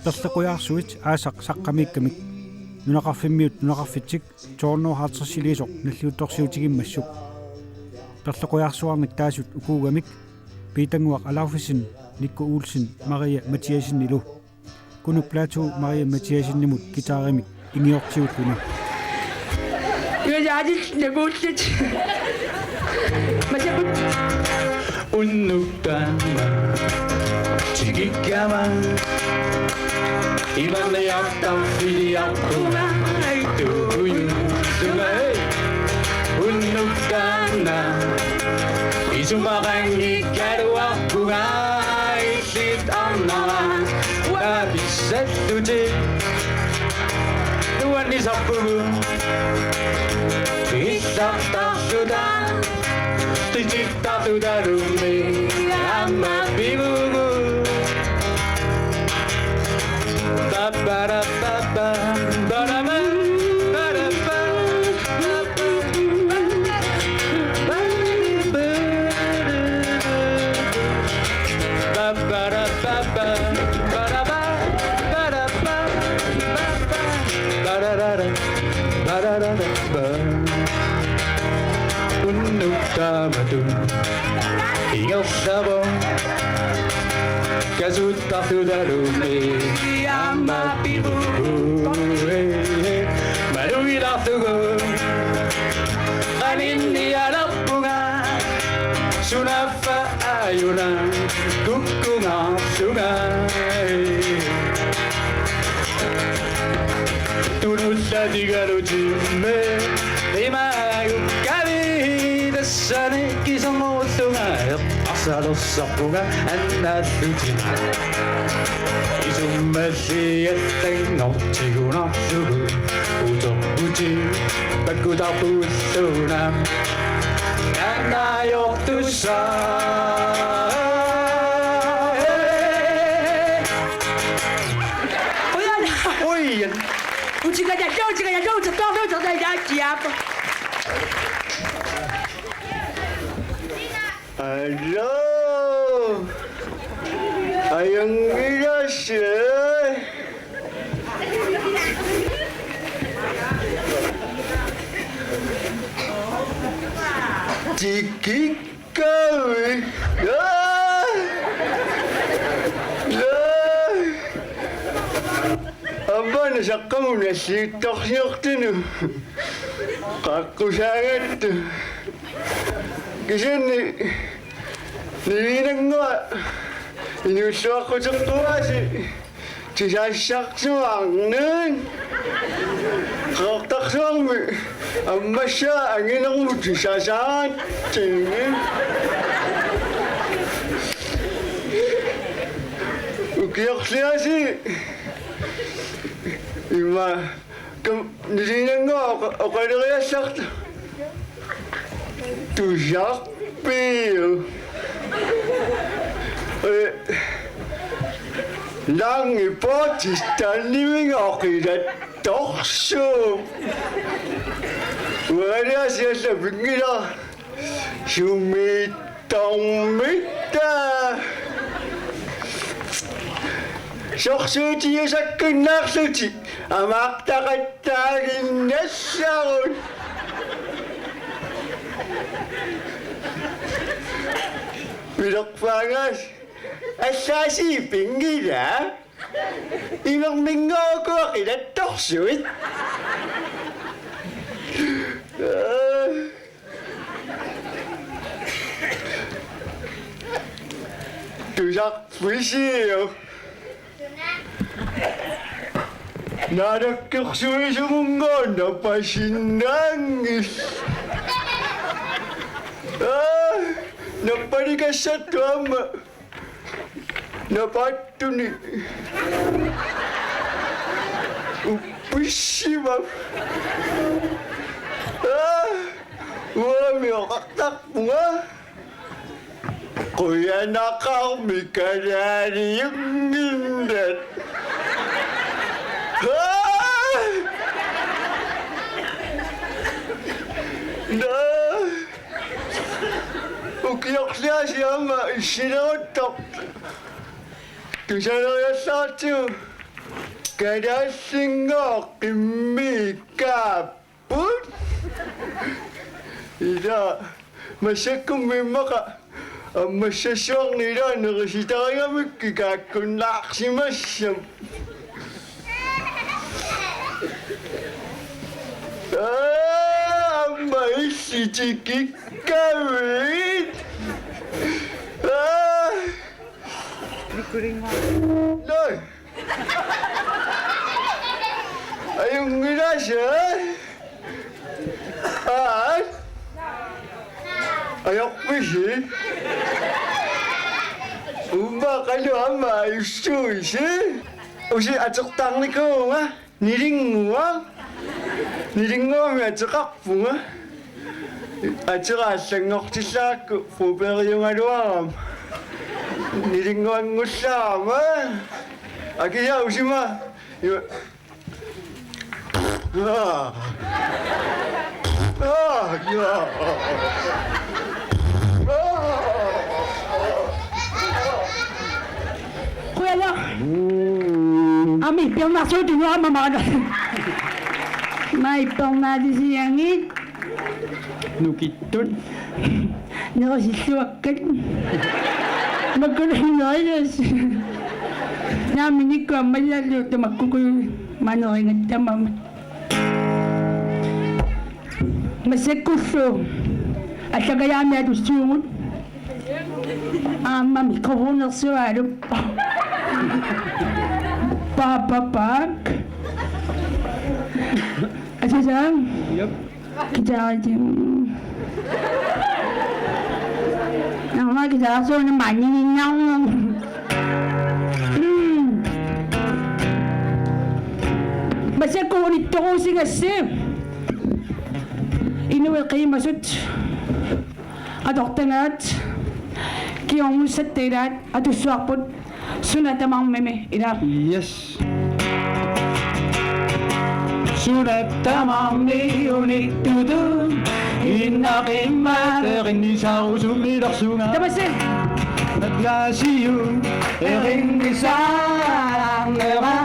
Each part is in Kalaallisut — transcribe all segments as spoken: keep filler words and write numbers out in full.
Perlequjaarsuit aasaq saqqummiikkamik nunaqarfimmiut nunaqarfitsik to hundrede og halvtreds-iliisoq nalliuttorsiutigimmassuk. Perlequjaarsuarnik taasut ukuugamik Piitannguaq Alaufesen, Nikku Olsen, Maria Mathiassenilu. Kunup Platou Maria Mathiassenimut guitarimik ingiortiulluni. Ngajaatit nakuullit. Masakut. Unnuk taanna tikikkama imanniartarfiliarpunga tuujunga. Unnuk taanna isumaqanngikkaluarpunga. Illit arnara uapissallutit. Nuannisarpugut illartarluta, qitittarlutalumi aamma pivugut. Paparapapa, parama, parapa. Unnuk taamatut ingerlavoq kasuttarlutalumi aamma pivugut. Malugilaarlugu qaninnialerpunga suna aajuna kukkungaarlunga. Tunullatigalutimmi imaagukkavit tassani kiserngorullunga eqqarsaalersarpunga annaallutit. Isummalli allanngortigunarlugu uterputit pakkutarpuulluuna. Annaajortusaa. Ujan. Ujan. Utikatalu, utikatalu, utikatalu, utikatalu. Aluu. Ajanngilasi. Tikikkavi. Laa. Laa. Aamma saqqummiunniarlugu torsiortinu. Qaaqqusaagatta. Kisianni Niligiinnannguaq inuulluaqquteqquaasi tusaassarsuarnut. Qeqertarsuarmi ammassaa anginermut tusaasaatsinni. Ukiorliasi ima Kam niligiinnannguaq oqa-, oqaleriallartoq. Tusarpiuk. Eh, langi potis tannimiga oqilattorsuup. Ualiasialla pinngila. Sumiittormitta. Sorsuutiusakkunnaarlutik amaartaqattaaginnassagut. Pilerpaagaas allaasii pinngila. Imerminngooq uku oqilattorsuit. Tusarpisiuk. Naalakkersuisumunnguaq napasinnaanngilaq. Aa, nappalikassattut aamma. Napaattuni. Uppissima. Aa, uami oqartarpunga. Qujanaqaarmi kalaaliunnginnat. Aa! Naa! Ukiorliasi aamma issileruttortoq. Kusaneriallaartigu kalaallinngooq qimmiikkaapput. Ila massakkummi immaqa ammassassuarnik ila nerisitarigamikku kaakkunnaarsimassam. Aa, aamma illit tikikkavit. Aa. Loi. Ajunngilaasa. Aat. Ajorpisi? Uummaa qanoq aamma ajussuuisi? Usi atortarnikuuvunga. Nilinnguaq. Nilinnguamik ateqarpunga. Atera allanngortillarakku puuperiugaluarama. Nilinnguanngullaarama. Akija usima. Iva. Aa. Aa, ja. Aa. Qujanaq. Aamma Bjørn Marshall, du nu aamma maana. Mai Bjørn Marshall siangit. Nukittut. Nerisilluakkat. Makkununnerigas. Naaminikkut aamma illallu tamakkuku manerigatta aamma. Massakkullu allakajaami atussuugut. Aamma mikrofonersuaalup. Papa Pak. Asasang. Yep. Guitariti. Aamma guitarsuuna manniginnarnermut. Mm. Massakkut unittorusigassi. Inuit qiimasut atortagaat kingornussatta ilaat atussuarput. Suna tamarmimi ila. Yes. Suna tamarmi unittutut innaqimmat erinnisarusummilersunga. Tamassi. Tusaasiuk erinnisarnera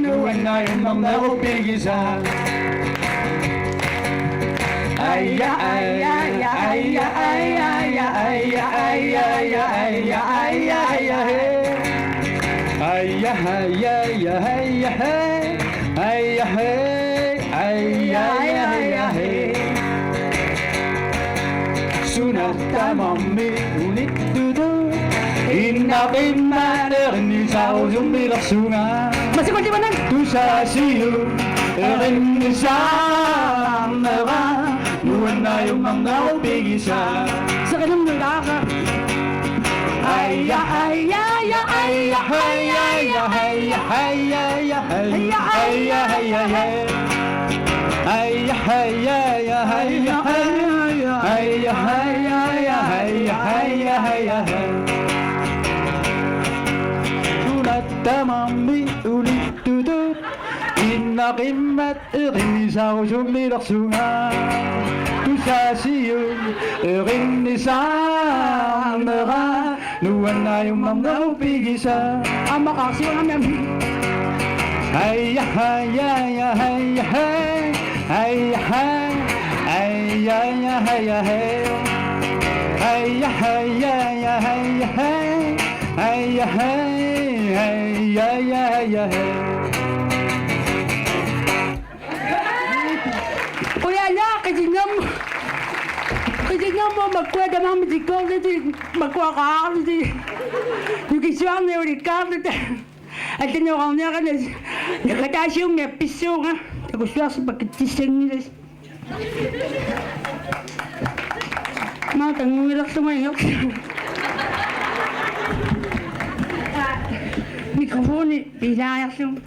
nuannaajummernerup pigisaa. Aja, aja, aja, aja, aja, aja, aja, aja, aja, aja, aja, he. Aja, aja, aja, aja, he. Aja, he, aja, aja, aja, he. Suna tamarmi unittutut innaqimmat erinnisarusummilersunga. Massakkut ivanan. Tusaasiuk erinnisarnera nuannaajummernerup pigisaa. Seqinernulaara. Aja, aja, aja, aja, aja, aja, aja, aja, aja, aja, aja, aja, aja, aja, aja. Aja, aja, aja, aja, aja, aja, aja, aja, aja, aja, aja. Suna tamarmi unittutut innaqimmat erinnisarusummilersunga. Tusaasiuk erinnisarnera nuannaajummernerup pigisaa. Aamma qaarsiunami. Aja, aja, aja, aja, he. Aja, aja, aja, aja, he. Aja, aja, aja, aja, he. Aja, aja, aja, aja, aja, he. Qujanaq, qitinnermut. Qitinnermut makkua tamarmik tikkoorlutik, makkua qaarlutik. Nukissuarnik ulikkaarluta. Allanut oqarniaqanak. Naggataasiummi appissuunga. Takussuarsi pakkitsissanngilas. Maanna tanngugilerlunga ingerlunga. Mikrofoni pilaariarlunga.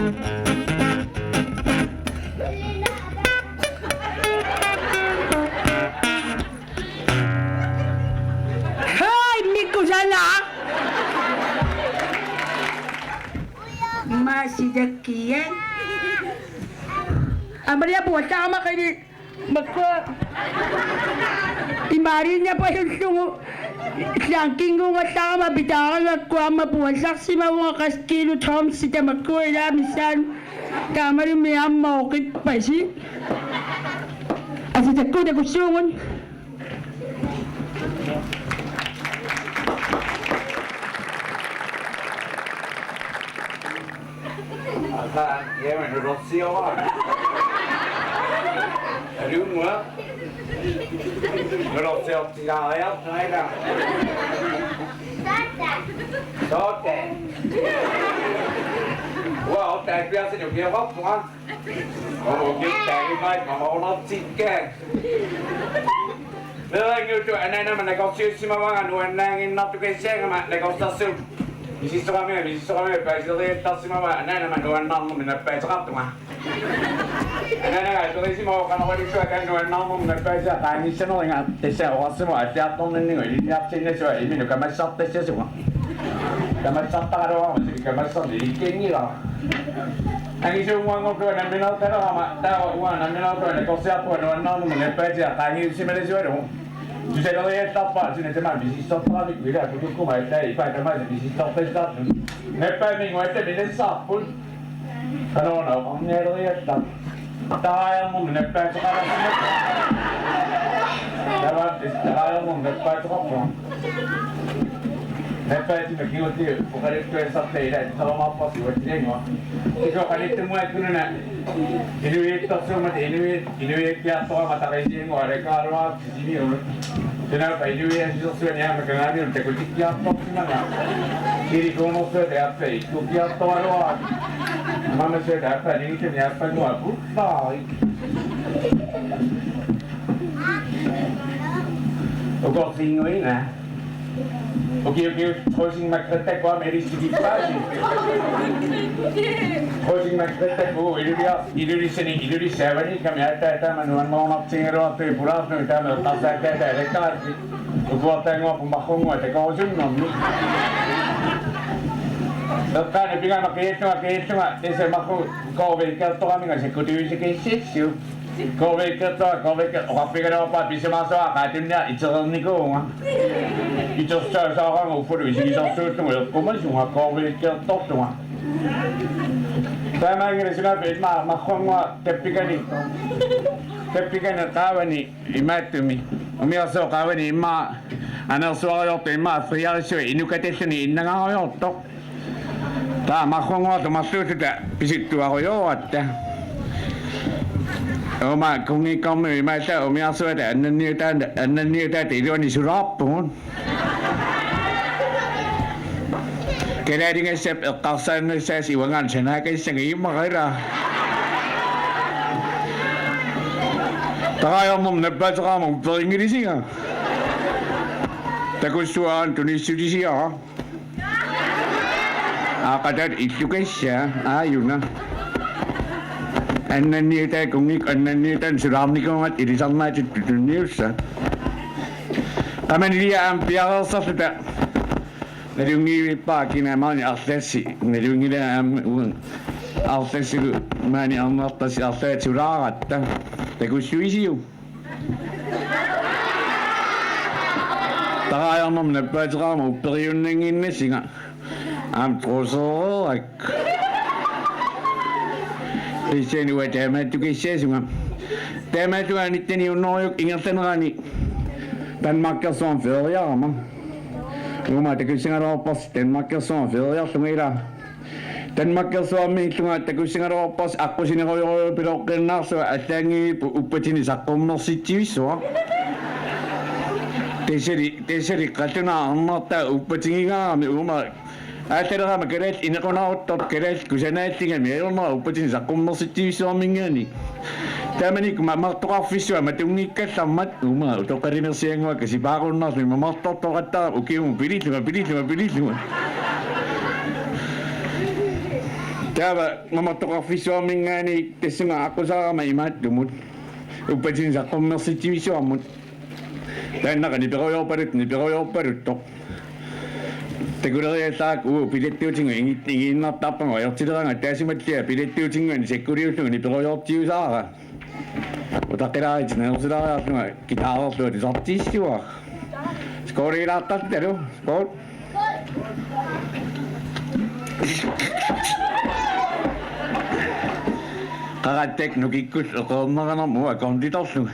Hej, Mikko, sana. Masi takian. Amalia puoltaama qili. Makku. Imaariinnapalullugu. Slankinguugallarama pitaaragakku aamma puallarsimavunga qassit kiilu tomsi tamakku ilaa missaani. Taamalu miamma oqippasi. Asi takku takussuugut. Ata, jamen, nu lorsiora. Alumua. Nu lorsiortilaariarta, aina. Sådan. Wow, der er ikke mere til, du bliver råbt, mor. Åh, okay, der er ikke meget, mor, under ti, kan. Meerannguup anaanama nakorsiussimavara nuannaaginnartukassagama nakorsarsuup. Misissoqarmia, misissoqarmia, paaseriattarsimavara anaanama nuannaarnermik nappaateqartunga. Anaanaga aterisimavoq qanoq iliorlugu taanna nuannaarnermik nappaateqarnissaneriga tassa oqarsimavoq aatsaartorninnigu ilinniartiinnassuara imminut kamassartassasunga. Kamassartaraluarama suli kamassarneq ilikkinngilara. Angisuunnguanngorlunga nammineertalerama taava uanga nammineerlunga nakorsiarpunga nuannaarnermik nappaateqarnissimalasualugu. Tusaleriallarpara suna tamaat misissortaramikku ilaa kutukkuma allaa ipaa tamaasa misissortassartut. Nappaaminnguatta minassaarput. Qanoruna oqarnialeriallarput. Taraajarnermik nappaateqarnermik. Taava taraajarnermik nappaateqarpunga. Nappaatima kingulliit oqaluttuassartai ilaa taamaapparsi uatsilinngua. Iku qalittummuakkununa inuiattorsuummat inuiat inuiakkiartorama tarisiinngua alakaaruaartut sisimiunut. Sunaaffa inuiaasilersuani aamma kangaaniunut takutikkiartorsimanga. Ilikuunersuata aappaat ikkukkiartoraluarput. Mamassuata aappaat ningitani aappannguaq pullaari. Ukorsinnguina. Ukiut, ukiut, Trossing Margrethe-kua melistikippaasi. Trossing Margrethe-ku Ilulia, Ilulissani, Ilulissaavani, kami aatsaat taama nuannaarutigigaluartut pulaarlugit taama eqqarsaataata alakkaarsi. Ukuartaannguarput marrunnguaq takorusunnermi. Eqqaani pigama qiallunga, qiallunga, tassa marru K V-kkertoraminga sakkutuisikississu. K V-kkertoq, K V-kkertoq, oqarfigaluarpara pissamaarsuaq qaatunnia itereernikuuvunga. Itersaasaranga uffalu isigisarsuullunga eqqumasunga K V-kkertorlunga. Taamaanngilaq sunaaffa immaqa marrunnguaq tappikani. Tappikani qaavani imaattumi. Umiarsuup qaavani immaqa anersuariortoq immaqa friarissuaq inukatalluni innangaariortoq. Taava marrunnguarlu marluulluta pisuttuarujooratta. Uuma kunngikkormiut imaallaat umiarsuata annanniutaata, annanniutaata iluani sulaarpugut. Kalaaligassap eqqarsaannassaasi uangaana sanaakassaga immaqa ilaa. Taraajarnermik nappaateqarama upperinngilisinga. Takussuaat tunissutisiara. Aaqataat illukassaa, aajuna. Annanniutaat kunngikkoq annanniutaanut sulaarnikuugatta ilisarnaatitut tunniussaaq. Qamanilia aamma piareersarluta. Nalunngivippara kina maani arlassi. Nalunngilara aamma uanga arlassilu maani arnartassi arlaat sulaaratta. Takussuisiuk? Taraajarnermik nappaateqarama upperiunnannginnassinga. Aamma trusereerakku. Qissaani uanga taamaattukassasunga. Taamaattunga nitten hundrede ingerlanerani Danmarkersuarmi feriarama. Uuma takussagaluarparsi Danmarkersuarmi feriarlunga ilaa. Danmarkersuarmiillunga takussagaluarparsi aqqusinerujorujuupiloqqinnaarlunga allaanngivippoq uppatini saqqummersitsivissuaq. Tassali, tassali qallunaaq arnartaa uppatigigaarami uuma aallalerama kalaallit inequnaruttortut kalaallit kusanaallugami ajornera uppatini saqqummersitsivissuarminngaanniit. Taamanikkut mamartoqarfissuaq matunngikkallarmat uuma utoqqalinersiannguakka sipaarunnarluni mamartortoqattaarama ukiumut pilillunga, pilillunga, pilillunga. Taava mamartoqarfissuarminngaanniit tassunga aqqusaarama imaattumut. Uppatini saqqummersitsivissumut. Taannaqa niperujoorpaluttoq, niperujoorpaluttoq. Takuleriallarakku uagut billettiutinnguit ingi-, ingiinnartarpagut ajortileranga, taassumalu billettiutinnguanik sakkuliullunga niperujoortiusaara. Utaqqilaaritsi nanersilaariarlunga guitarerlunga tusartiissuara. Skoolilaartartitalu. Skål. Qarattak nukikkullu eqeerneranarmut akornitorlugu.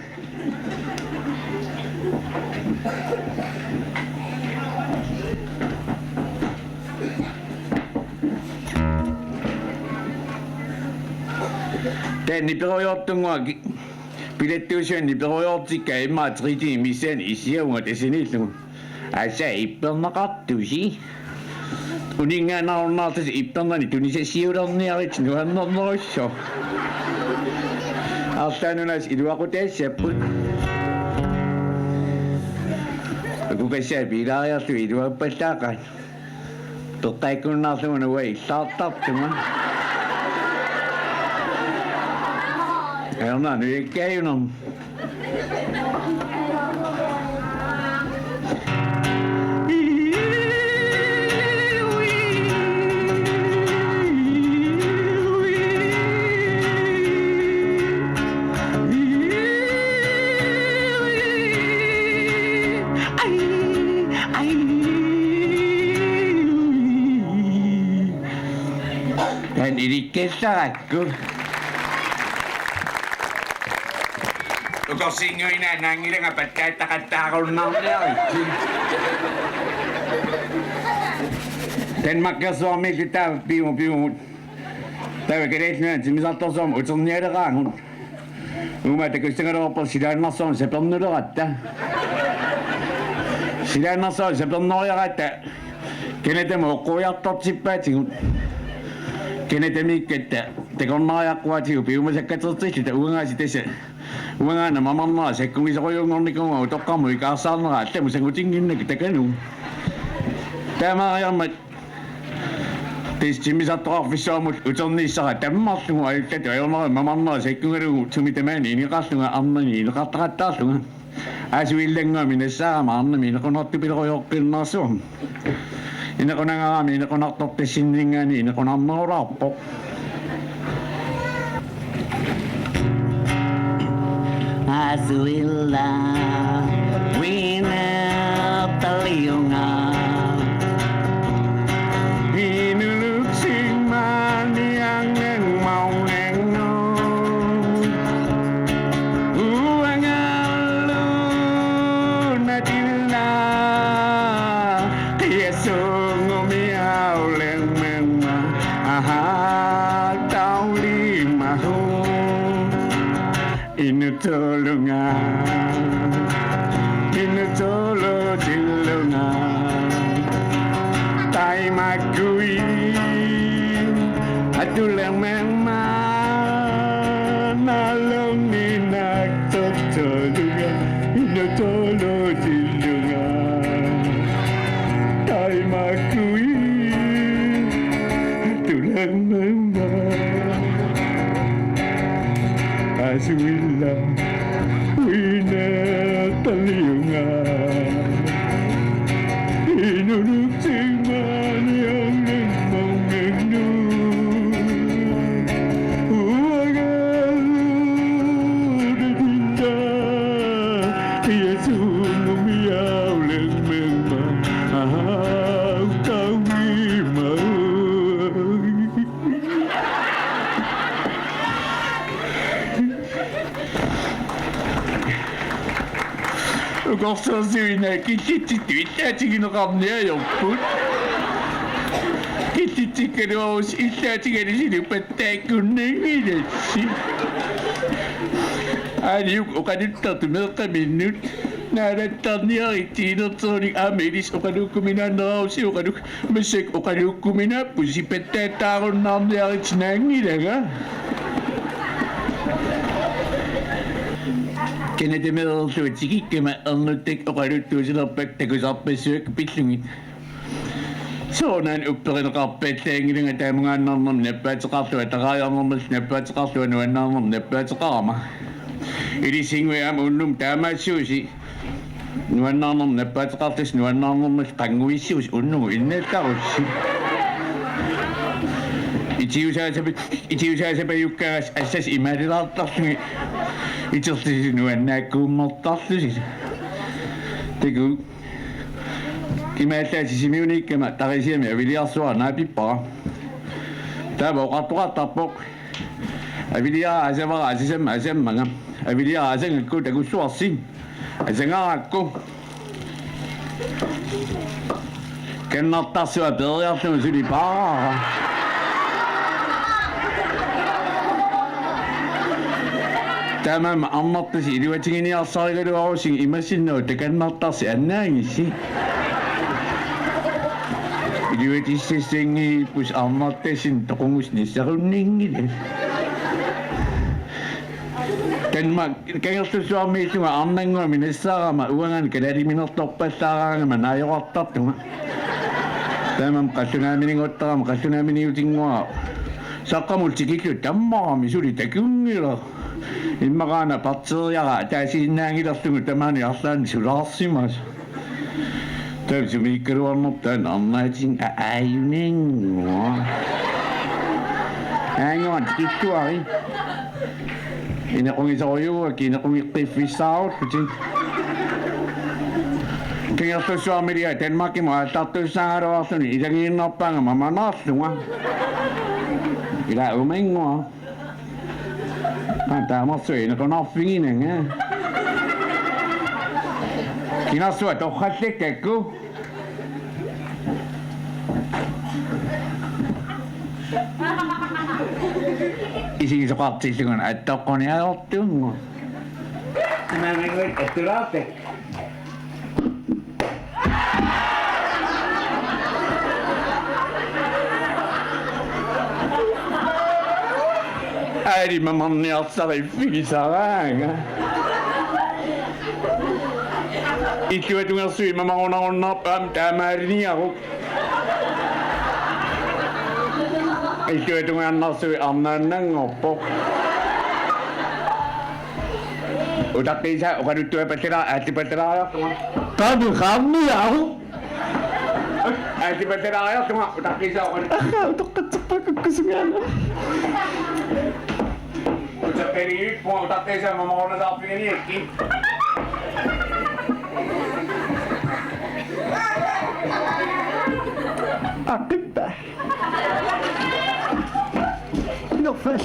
Taanna niperujoortunnguaq billettiusuanni niperujoortikka immaqa tre D missaani issiavunga tassaniillugu. Assa ipperneqartusi. Uninngaannarunnaartusi ippernanik tunisassiulerniaritsi nuannernerussooq. Arlaannunaasa iluaqutaassapput. Ukukassaa piilaariarlugu iluappallaaqaat. Peqqaakkunnaarlunga uanga illaartartunga. Ajornaq nujakkaajunarmat. Taanna ilikkallarakku. Ukorsiinnguinnaanngilanga pattaattaqattaarunnaarniaritsi. Danmarkersuarmiillu taava piumu piumut. Taava Kalaallit Nunaanni timmisartorsuarmut uternialeraagut. Uuma takussagaluarpoq silaannarsuarmi sapernuleratta. Silaannarsuarmi sapernoriaratta Canadamut oqquiartortippaatigut. Canadamiikkatta takornariaqquaatigut piumasakkatertilluta uangaasiit tassa. Uangaana mamarnera sakkugisorujunngornikuuvunga utoqqarmut ikaarsaarnera allamut sangutinnginnakku takanut. Taamaariarmat tassa timmisartoqarfissuarmut uterniissara tammarlugu ajullatut ajornaruma mamarnera sakkugalugu sumi tamaani ineqarlunga arnani ineqartaqattaarlunga. Asuillannguami nassaarama arnami inequnartupilorujoqqinnaarsuarmi. Inequnangaarami inequnartortassinninngaanniit inequnarnerulaarpoq. Asuilla winertaliunga. Inunuk singmaaniangang maungangu. Uangalu natilna qiasungumi aulemmemma aha taulimahu. Inutulunga, inutulutillunga. Taimakkui atulemmemma nalunginaktortulunga. Inutulutillunga. Taimakkui atulemmemma. Asuilla winertaliunga. Inunuk singmaaniangang maungangu. Uangalu natilna qiasungumi aulemmemma aha taulimahu. Ukorsiorsuineq killitsittut illaatigineqarneq ajorput. Killitsikkaluarussi illaatigalusilu pattaakkunnanngilassi. Aaliuk oqaluttartut meeqqaminnut naalattarniaritsi inerterunik aamma ilissi oqaluukkuminaannerarussi oqaluk Massakkut oqaluukkuminaappusi pattaattaarunnaarniaritsi naanngilanga. Canadameererlugu tikikkama ernuttakka oqaluttuusilerpakka takusarpassuakka pillugit. Soorunami upperineqarpallaanngilanga, taamaannermik nappaateqarlunga, ataqariarnermik nappaateqarlunga, nuannaarnermik nappaateqarama. Ilissinnguit aamma unnummut taamaassuusi. Nuannaarnermik nappaateqarlusi, nuannaarnermik qannguissuusi unnugu innallarussi. Itiusaasapa-, itiusaasapajukkaagassi assasi imaalilaartarlugit iterlusi nuannaakkuummertarlusi. Takuuk. Kimaallaat Sisimiuniikkama Tarisiami aviliarsuara naapippara. Taava oqartoqartarpoq: Aviliara asavara asasamma asammanga. Aviliara asangakku takussuarsi. Asangaarakku. Kannartarsuaq peeriarlugu suli paarara. Taamaammat arnartassi iluatiginiarsarigaluarussigit imaassinnaavoq kannartarsi annaagissi. Iluatissassanngippusi arnartassinnut toqungussaq nassarunnaanngilat. Taanna Kangerlussuarmiillunga arnannguamik nassaarama uangaana kalaaliminertorpallaaraangama naajoqartartunga. Taamaammat qallunaamininnguuttarama qallunaaminiutinnguara. Saqqummiullugu tikillugu tammarami suli takunngilaq. Immaqaana partiiaraa ataasiinnaanngilarlugu tamaani arlaanni sulaarsimasoq. Taava sumiikkaluarnerput taanna arnaatin a-, aajunannguaq. Aajunannguaq tikilluarit. Inequgisorujussuuakka, inequgeqqiffissaarullutik. Kangerlussuarmiliaq Danmarkimut aallartussaagaluarluni ilagiinnarpaanga mamanaarlunga. Ila umannguaq. Aa, taamarsuaq inequnarfiginanga. Kinarsuaq torrallakkakku. Isigisoqartillugu attoqquniartunngu. Naamannguit attulaartak. Aali mamarniarsariffigisaraanga. Illuatungersuit mamarunarunnaarput aamma taamaaliniaruk. Illuatungaannarsuit arnaannanngorpoq. Utaqqiisaa oqaluttuapallalaar-, aallipallalaariartunga. Qaami qaammiaru. Aallipallalaariartunga utaqqiisaa oqalut-. Aha, utoqqatserpakka kusungaana. Utaqqiliippunga utaqqiisaa mamarunasaarfiginikki. Aqippa. Inorfal.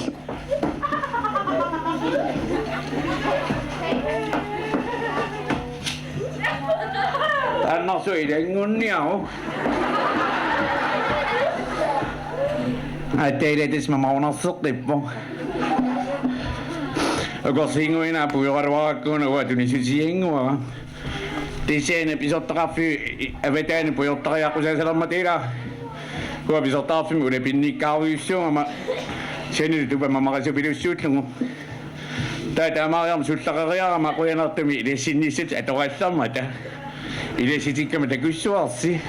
Annarsu ilanngunniaru. Attailaatissi mamarunarseqqippoq. Ukorsiinnguinaa pujoraluarakku una uanga tunissutiginnguara. Tassa una pisortaqarfiup avataani pujortariaqqusaassalermata ila. Uanga pisortaqarfimmi ulapinnikkaarujussuugama. Sanilu tupamamaqasupilussuullugu. Taava taamaariarmat sullaqeriarama qujanartumik ilassinnissatit atorallarmata. Ilassitikkama takussuarsi.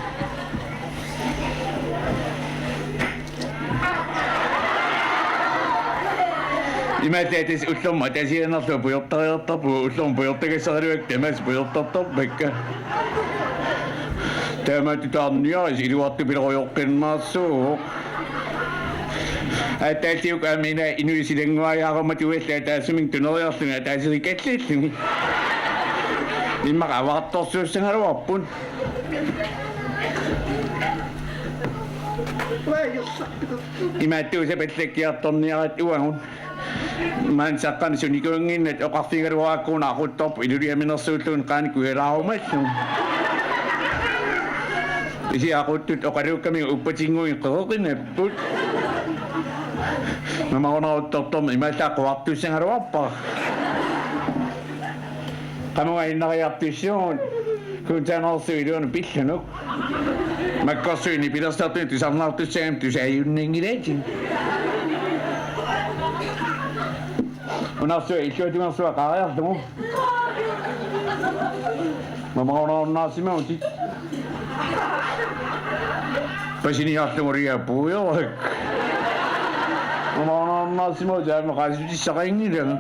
Imaallaat tassa ullormut ataasiaannarlunga pujortariartarpugut, ullormut pujortagassaraluakka tamaasa pujortartarpakka. Taamaattoq taarniaris iluartupilorujoqqinnaarsuuvoq. Ataalliuk aamma ina inuit silannguariaarummat uallaat ataasinnguamik tuneriarlugit ataasiikkallallugit. Immaqa avaartorsuussagaluarput. Imaattuusapallakkiartorniaratta uagut. Maani saqqami sunikuunnginnat oqarfigaluarakku una aquttorpoq iluliaminersuullugu qaani kujalaarumalluni. Isi aquttut oqaluukkamik uppatinnguit qereqinapput. Mamarunaruttortormat imaallaat quartussagaluarpara. Qamunga innariartussaagut. Kuntaanersuup iluanut pillunuk. Makkorsuit nipilersartunut tusarnaartussagamik tusaajunnanngilaatit. Unarsuaq illuatungersuaq qaariarlugu. Mamarunarunnaarsimagutit. Pasiniarlugu uliapuujorik. Unaarnaarsimut taama qaasutissaqanngilanga.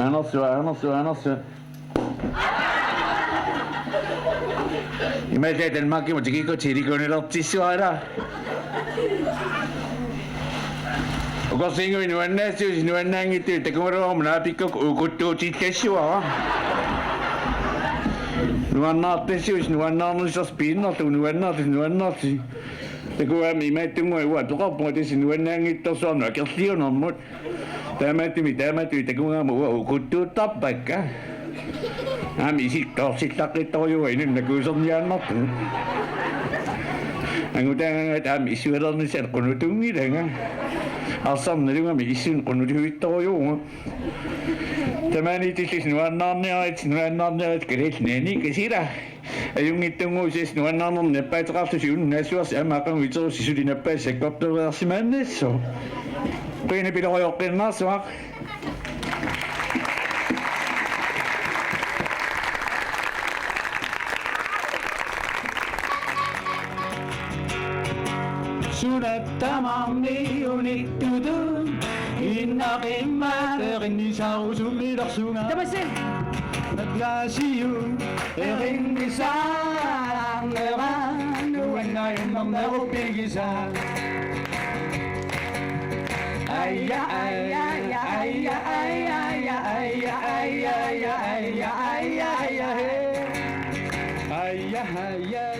Anersu, anersu, anersu. Imaattoq Danmarkimut tikikkut silikunilertissuara. Ukorsiinguit nuannaassuusi nuannaanngitsusi takugaluaruma naapikkukku ukuttuutillassavara. Nuannaartassuusi nuannaarnissarsi piinnarlugu nuannaarlusi nuannaarlusi. Takugaluaruma imaattunnguaq uanga atoqarpunga tassa nuannaanngitsorsuarnut akerliunermut. Taamaattumik, taamaattumik takugaluaruma uanga ukuttuuttarpakka. Aamma isikkoorsillaqqittorujuuara inunnut nakuuserniaannartunut. Angutaagaangat aamma issualernissaat qunutunngilanga. Arsarneq nalugami issunnut qunutuittorujuuara. Tamaaniitillisi nuannaarniarit, nuannaarniarit kalaallit naani kasila. Ajunngitsunnguusi nuannaarnerni nappaateqarlusi unnussiorlusi aamma aqagu iterussi suli nappaassi sakkortuuliarsimaannassaaq. Qujanaq pilorujoqqinnaarsuaq. Suna tamarmi unittutut innaqimmat erinnisarusummilersunga. Tamassi. Matlaasiu erinnisaarnera nuannaajunnernerup pigisaa. Aja, aja, aja. Aja, aja.